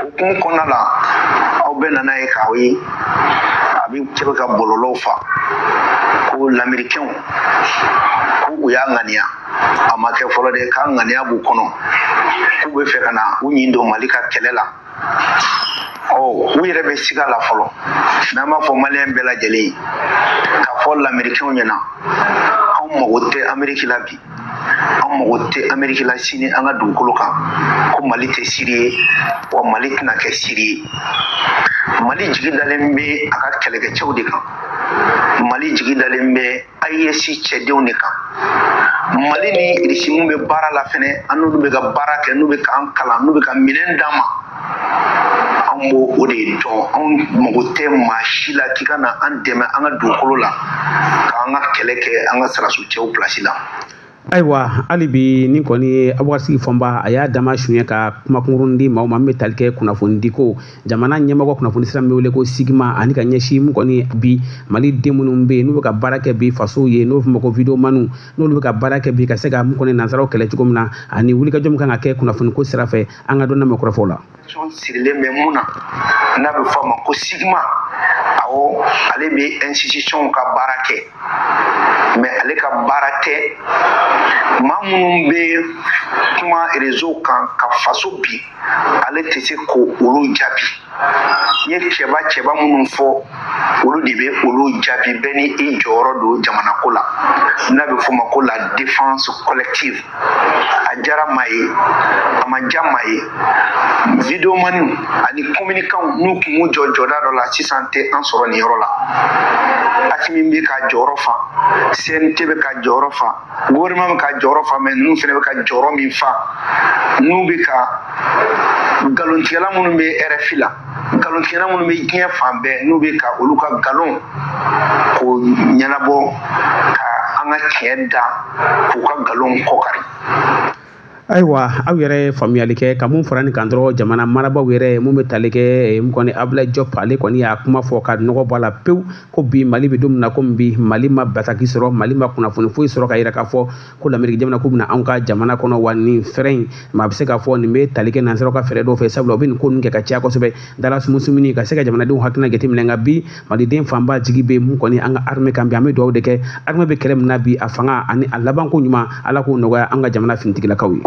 O hukumu kɔnɔna la, aw bɛɛ nana ye k'aw ye a bɛ cɛ ka bɔlɔlɔw fa ko lamerikɛnw ko u y'a ŋaniya, a ma kɛ fɔlɔ dɛ, k'a ŋaniya b'u kɔnɔ k'u bɛ fɛ ka na u ɲin don Mali ka kɛlɛ la. Ɔ, u yɛrɛ bɛ siga la fɔlɔ, n'an b'a fɔ maliyɛn bɛɛ lajɛlen ye k'a fɔ lamerikɛnw ɲɛna, anw mago tɛ Ameriki la bi, anw mago tɛ Ameriki la sini an ka dugukolo kan, ko Mali tɛ Siri ye, wa Mali tɛna kɛ Siri ye. Mali jigi dalen bɛ a ka kɛlɛkɛcɛw de kan, Mali jigi dalen bɛ AES cɛdenw de kan. Mali ni Irisi mun bɛ baara la fɛnɛ, an n'olu bɛ ka baara kɛ, n'u bɛ k'an kalan, n'u bɛ ka minɛn d'an ma, anw b'o o de dɔn. Anw mago tɛ maa si la k'i ka na an dɛmɛ an ka dugukolo la k'an ka kɛlɛ kɛ an ka sɔrɔdasi cɛw pilasi la. Ayiwa, hali bi nin kɔni ye Abubakar Sidiki Fɔnba, a y'a dama suɲɛ ka kumakunkurun di maaw ma min bɛ tali kɛ kunnafonidiko jamana ɲɛmɔgɔ kunnafoni sira min bɛ wele ko sigima, ani ka ɲɛsin mun kɔni bi Mali den minnu bɛ yen n'u bɛ ka baara kɛ bi faso ye, n'o fɔ ma ko videomaniw, n'olu bɛ ka baara kɛ bi ka se ka mun kɔni nansaraw kɛlɛ cogo min na, ani wulikajɔ min kan ka kɛ kunnafoniko sira fɛ. An ka dɔn lamɛn kɔrɔfɔw la. Sirilen bɛ mun na, n'a bɛ fɔ a ma ko sigima, awɔ, ale bɛ institution ka baara kɛ, mais ale ka baara tɛ maa minnu bɛ kuma réseau kan ka faso bi, ale tɛ se k'olu jaabi. N ye cɛba cɛba minnu fɔ, olu de bɛ olu jaabi. Bɛɛ ni i jɔyɔrɔ don jamana ko la, n'a bɛ f'o ma ko la défense collective. A diyara maa ye, a ma diya maa ye, videomaniw ani communicants n'u tun m'u jɔ jɔda dɔ la, sisan tɛ an sɔrɔ nin yɔrɔ la. Asimi bɛ ka jɔyɔrɔ fa, CNT bɛ ka jɔyɔrɔ fa, gouvernement bɛ ka jɔyɔrɔ fa, mais ninnu fana bɛ ka jɔyɔrɔ min fa, n'u bɛ ka nkalontigɛla minnu bɛ RFI la, nkalontigɛla minnu bɛ diɲɛ fan bɛɛ, n'u bɛ ka olu ka nkalon k'o ɲɛnabɔ ka an ka tiɲɛ da k'u ka nkalon kɔkari. Ayiwa, aw yɛrɛ ye faamuyali kɛ ka mun fara nin kan dɔrɔn, jamana marabaaw yɛrɛ mun bɛ tali kɛ mun kɔni Abdoulaye Diop, ale kɔni y'a kuma fɔ ka nɔgɔ bɔ a la pewu ko bi Mali bɛ don min na komi bi, Mali ma bataki sɔrɔ, Mali ma kunnafoni foyi sɔrɔ ka yira k'a fɔ ko Lameriki jamana k'u bɛna anw ka jamana kɔnɔ. Wa nin fɛɛrɛ in, maa bɛ se k'a fɔ nin bɛ tali kɛ nansaraw ka fɛɛrɛ dɔw fɛ, sabula u bɛ nin ko ninnu kɛ ka caya kosɛbɛ, dala sumusumuni ka se ka jamanadenw hakilina jateminɛ. Nka bi maliden fanba jigi bɛ mun kɔni an ka armée kan bi, an bɛ dugawu de kɛ armée bɛ kɛlɛ min na bi, a fanga ani a labanko ɲuman, Ala k'o nɔgɔya an ka jamana finitigilakaw ye.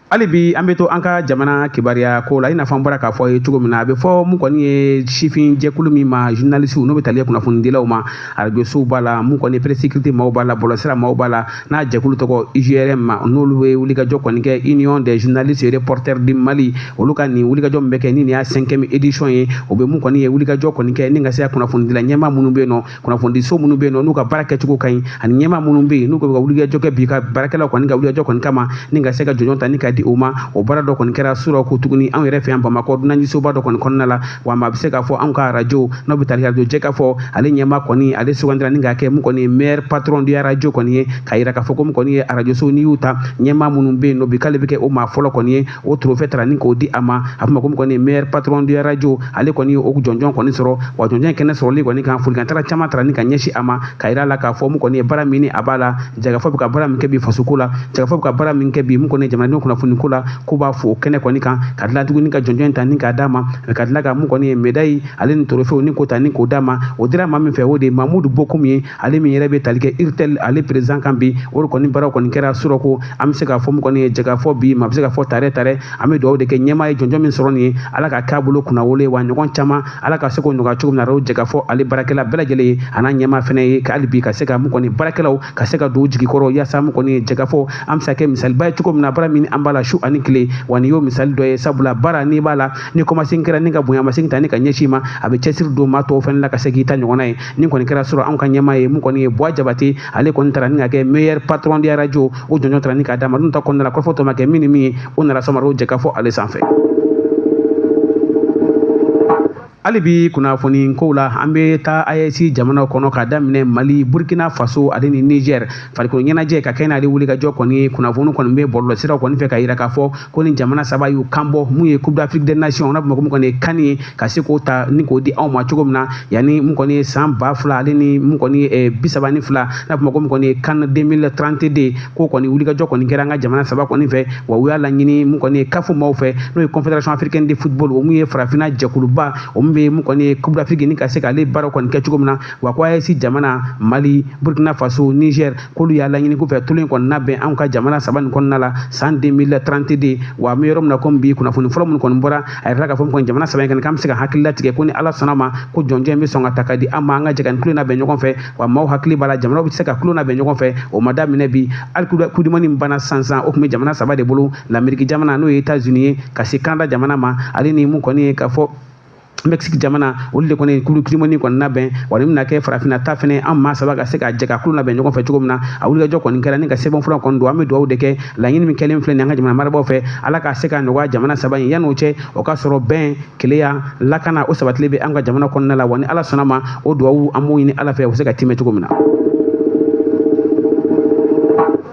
Hali bi an bɛ to an ka jamana kibaruya ko la, i n'a fɔ an bɔra k'a fɔ ye cogo min na, a bɛ fɔ mun kɔni ye sifin jɛkulu min ma journalisiw, n'o bɛ tali kɛ kunnafonidilaw ma, arajosow b'a la, mun kɔni presse écrite maaw b'a la, bɔlɔlɔsira maaw b'a la, n'a jɛkulu tɔgɔ UJRM ma, n'olu bɛ wulikajɔ kɔni kɛ, Union des journalistes et reporters du Mali. Olu ka nin wulikajɔ min bɛ kɛ ni nin y'a cinquième édition ye, o bɛ mun kɔni ye wulikajɔ kɔni kɛ ni ka se ka kunnafonidila ɲɛmaa minnu bɛ yen nɔ, kunnafonidiso minnu bɛ yen nɔ n'u ka baara kɛcogo ka ɲi, ani ɲɛmaa minnu bɛ yen n'u bɛ ka wulikajɔ kɛ bi ka baarakɛlaw kɔni ka wulikajɔ kɔni kama ni ka se ka jɔnjɔn ta ni ka di u ma. O baara dɔ kɔni kɛra surɔ ko tuguni anw yɛrɛ fɛ yan Bamakɔ, dunanjisoba dɔ kɔni kɔnɔna la. Wa maa bɛ se k'a fɔ anw ka arajo n'o bɛ tali arajo Jɛkafɔ, ale ɲɛmaa kɔni ale sugandira ni k'a kɛ mun kɔni ye meilleur patron du arajo kɔni ye, k'a yira k'a fɔ ko mun kɔni ye arajoso n'i y'u ta ɲɛmaa minnu bɛ yen nɔ bi, k'ale bɛ kɛ o maa fɔlɔ kɔni ye. O trophée tara ni k'o di a ma, a fɔ ma ko mun kɔni ye meilleur patron du arajo, ale kɔni ye o jɔnjɔn kɔni sɔrɔ. Wa jɔnjɔn kɛnɛ sɔrɔli kɔni kan, folikan tara caman tara ni ka ɲɛsin a ma, k'a yira a la k'a fɔ mun kɔni ye baara min ni a b'a la, Jɛkafɔ bɛ ka baara min kɛ bi fasoko la, Jɛkafɔ bɛ ka baara min kɛ bi mun kɔni ye jamanadenw kunnafoni ko la, k'u b'a fo o kɛnɛ kɔni kan, ka tila tuguni ka jɔnjɔn ta ni k'a d'a ma, ka tila ka mun kɔni ye médaille ale ni trophée ni k'o ta ni k'o d'a ma. O dira maa min fɛ, o de ye Mamudu Bokum ye, ale min yɛrɛ bɛ tali kɛ URTEL ale président kan bi. O de kɔni baaraw kɔni kɛra surɔ ko an bɛ se k'a fɔ mun kɔni ye Jɛkafɔ bi, maa bɛ se k'a fɔ tare tare. An bɛ dugawu de kɛ ɲɛmaa ye jɔnjɔn min sɔrɔ nin ye, Ala ka k'a bolo kunnawolo ye, wa ɲɔgɔn caman Ala ka se k'o nɔgɔya cogo min na arajo Jɛkafɔ ale baarakɛla bɛɛ lajɛlen ye, a n'a ɲɛmaa fɛnɛ ye, ka hali bi ka se ka mun kɔni baarakɛlaw ka se ka don u jigi kɔrɔ, yaasa mun kɔni ye Jɛkafɔ an bɛ se ka kɛ misaliba ye cogo min na baara min an b'a la. la su ani tile. Wa nin y'o misali dɔ ye, sabula baara n'i b'a la ni kɔmasegin kɛra ni ka bonyamasegin ta ni ka ɲɛsin ma, a bɛ cɛsiri don maa tɔw fana la ka se k'i ta ɲɔgɔnna ye. Nin kɔni kɛra sɔrɔ anw ka ɲɛmaa ye mun kɔni ye Buwa Jabate, ale kɔni taara ni ka kɛ meilleur patron de radio, o jɔnjɔn taara ni k'a d'a ma. Dun ta kɔnɔna la kɔrɔfɔ tɔ ma kɛ min ni min ye, o nana sɔmaro jɛkafɔ ale sanfɛ. Hali bi kunnafoni kow la, an bɛ taa AES jamanaw kɔnɔ k'a daminɛ Mali, Burkina Faso ale ni Niger. Farikolo ɲɛnajɛ ka kɛ n'ale wulikajɔ kɔni ye, kunnafoni kɔni bɛ bɔlɔlɔsiraw kɔni fɛ ka yira k'a fɔ ko ni jamana saba y'u kan bɔ mun ye Coupe d'Afrique des Nations, n'a bɛ ko mun kɔni ye CAN ye, ka se k'o ta ni k'o di anw ma cogo min na yanni mun kɔni ye san 2000 ale ni mun kɔni ye 32, n'a bɛ ko mun kɔni ye CAN 2032. Ko kɔni wulikajɔ kɔni kɛra an ka jamana saba kɔni fɛ. Wa u y'a laɲini mun kɔni ye CAF maaw fɛ, n'o ye Confédération africaine de football, o mun ye farafinna jɛkuluba, o min bɛ mun kɔni ye Coupe d'Afrique ni ka se k'ale baara kɔni kɛ cogo min na. Wa ko AES jamana Mali, Burkina Faso, Niger, k'olu y'a laɲini k'u fɛ tolon in kɔni labɛn anw ka jamana saba nin kɔnɔna la san 2032. Wa an bɛ yɔrɔ min na komi bi, kunnafoni fɔlɔ minnu kɔni bɔra, a yirala k'a fɔ kɔni jamana saba in kɔni k'an bɛ se ka hakili latigɛ ko ni Ala sɔnna ma ko jɔnjɔn in bɛ sɔn ka ta ka di an ma, an ka jɛ ka nin tulon labɛn ɲɔgɔn fɛ. Wa maaw hakili b'a la, jamanaw bɛ se ka tulon labɛn ɲɔgɔn fɛ, o ma daminɛ bi. Hali coupe du monde in banna sisan, o tun bɛ jamana saba de bolo: Lameriki jamana, n'o ye États-Unis ye, ka se Canada jamana ma, ale ni mun kɔni ye k'a fɔ Mexique jamana. Olu de kɔni ye coupe du monde kɔni labɛn. Wa nin bɛna kɛ farafinna ta fɛnɛ, an maa saba ka se ka jɛ ka kulon labɛn ɲɔgɔn fɛ cogo min na. A wulikajɔ kɔni kɛra ni ka sɛbɛnfura kɔni don. An bɛ dugawu de kɛ, laɲini min kɛlen filɛ nin an ka jamana marabaaw fɛ, Ala ka se ka nɔgɔya jamana saba in. Yan'o cɛ, o ka sɔrɔ bɛn, kelenya, lakana, o sabatilen bɛ an ka jamana kɔnɔna la. Wa ni Ala sɔnna ma, o dugawu an b'o ɲini Ala fɛ, o bɛ se ka timɛ cogo min na.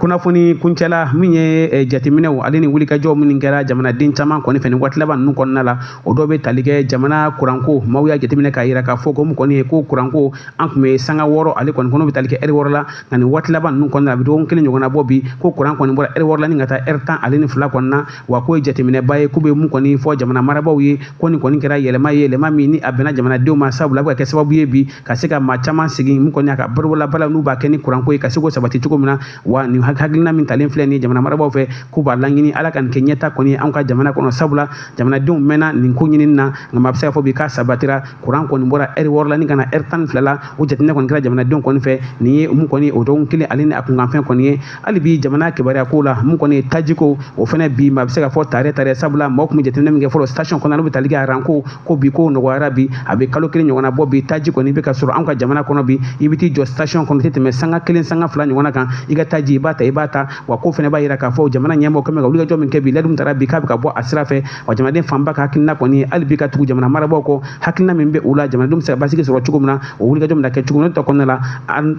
Kunnafoni kuncɛla min ye jateminɛw ale ni wulikajɔ minnu kɛra jamanaden caman kɔni fɛ nin waati laban ninnu kɔnɔna la, o dɔw bɛ tali kɛ jamana kuranko. Maaw y'a jateminɛ k'a yira k'a fɔ ko mun kɔni ye ko kuranko, an tun bɛ sanga 6 ale kɔni kɔnɔ bɛ tali kɛ ɛri 6 la, nka nin waati laban ninnu kɔnɔna la, a bɛ dɔgɔkun kelen ɲɔgɔnna bɔ bi, ko kuran kɔni bɔra ɛri 6 la ni ka taa ɛri 12 kɔnɔna na. Wa ko ye jateminɛba ye, k'u bɛ mun kɔni fɔ jamana marabaaw ye, ko nin kɔni kɛra yɛlɛma ye, yɛlɛma min ni a bɛnna jamanadenw ma, sabula a bɛ ka kɛ sababu ye bi ka se ka maa caman segin mun kɔni a ka barobɔla n'u b'a kɛ ni kuranko ye, ka se k'o sabati cogo min na. Wa nin hakilina min talen filɛ nin ye jamana marabaaw fɛ, k'u b'a laɲini Ala ka nin kɛ ɲɛta kɔni ye anw ka jamana kɔnɔ, sabula jamanadenw mɛnna nin ko ɲinini na, nka maa bɛ se k'a fɔ bi k'a sabatira. Kuran kɔni bɔra ɛri 6 la ni ka na ɛri 12 la, o jateminɛ kɔni kɛra jamanadenw kɔni fɛ. Nin ye mun kɔni o dɔgɔkun kelen ale ni a kunkanfɛn kɔni ye. Hali bi jamana kibaruya ko la, mun kɔni ye tajiko, o fɛnɛ bi maa bɛ se k'a fɔ tare tare, sabula maaw tun bɛ jateminɛ min kɛ fɔlɔ station kɔnɔ, n'o bɛ tali kɛ aranko ko, bi ko nɔgɔyara bi, a bɛ kalo kelen ɲɔgɔnna bɔ bi, taji kɔni bɛ ka sɔrɔ anw ka jamana kɔnɔ bi. I bɛ t'i jɔ station kɔnɔ, tɛ tɛmɛ sanga kelen sanga fila ɲɔgɔnna kan, i ka taji i b'a ta i b'a ta. Wa ko fɛnɛ b'a yira k'a fɔ jamana ɲɛmɔgɔ kɛmɛ ka wulikajɔ min kɛ bi, layidu min tara bi, k'a bɛ ka bɔ a sira fɛ. Wa jamanaden fanba ka hakilina kɔni ye hali bi ka tugu jamana marabaaw kɔ, hakilina min bɛ u la, jamanadenw bɛ se ka basigi sɔrɔ cogo min na, o wulikajɔ bɛna kɛ cogo min na. Tɔ kɔnɔna la,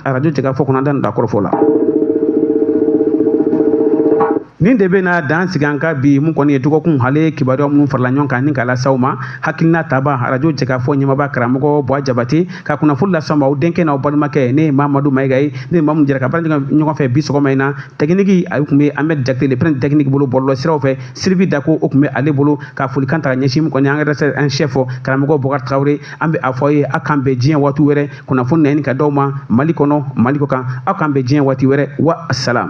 arajo jɛkafɔ kɔnɔ, an da don a kɔrɔfɔ la. Nin de bɛna dan sigi an ka bi mun kɔni ye dɔgɔkun ale kibaruya minnu farala ɲɔgɔn kan ni k'a lase aw ma. Hakilina taba arajo jɛkafɔ ɲɛmaaba karamɔgɔ Buwa Jabate ka kunnafoni lase aw ma, aw denkɛ n'aw balimakɛ, ne ye Mamadu Mayiga ye. Ne ni maa min jɛra ka baara ɲɔgɔn fɛ bi sɔgɔma in na, tɛkiniki a tun bɛ Ahmed Jakite le prince technique bolo, bɔlɔlɔ siraw fɛ Sylvie Dako o tun bɛ ale bolo. Ka folikan ta ka ɲɛsin mun kɔni an ka en chef karamɔgɔ Bɔkari Tarawele. An bɛ a fɔ aw ye aw k'an bɛn diɲɛ waati wɛrɛ, kunnafoni na ɲini ka d'aw ma Mali kɔnɔ, Mali kɔ kan. Aw k'an bɛn diɲɛ waati wɛrɛ, wa salam.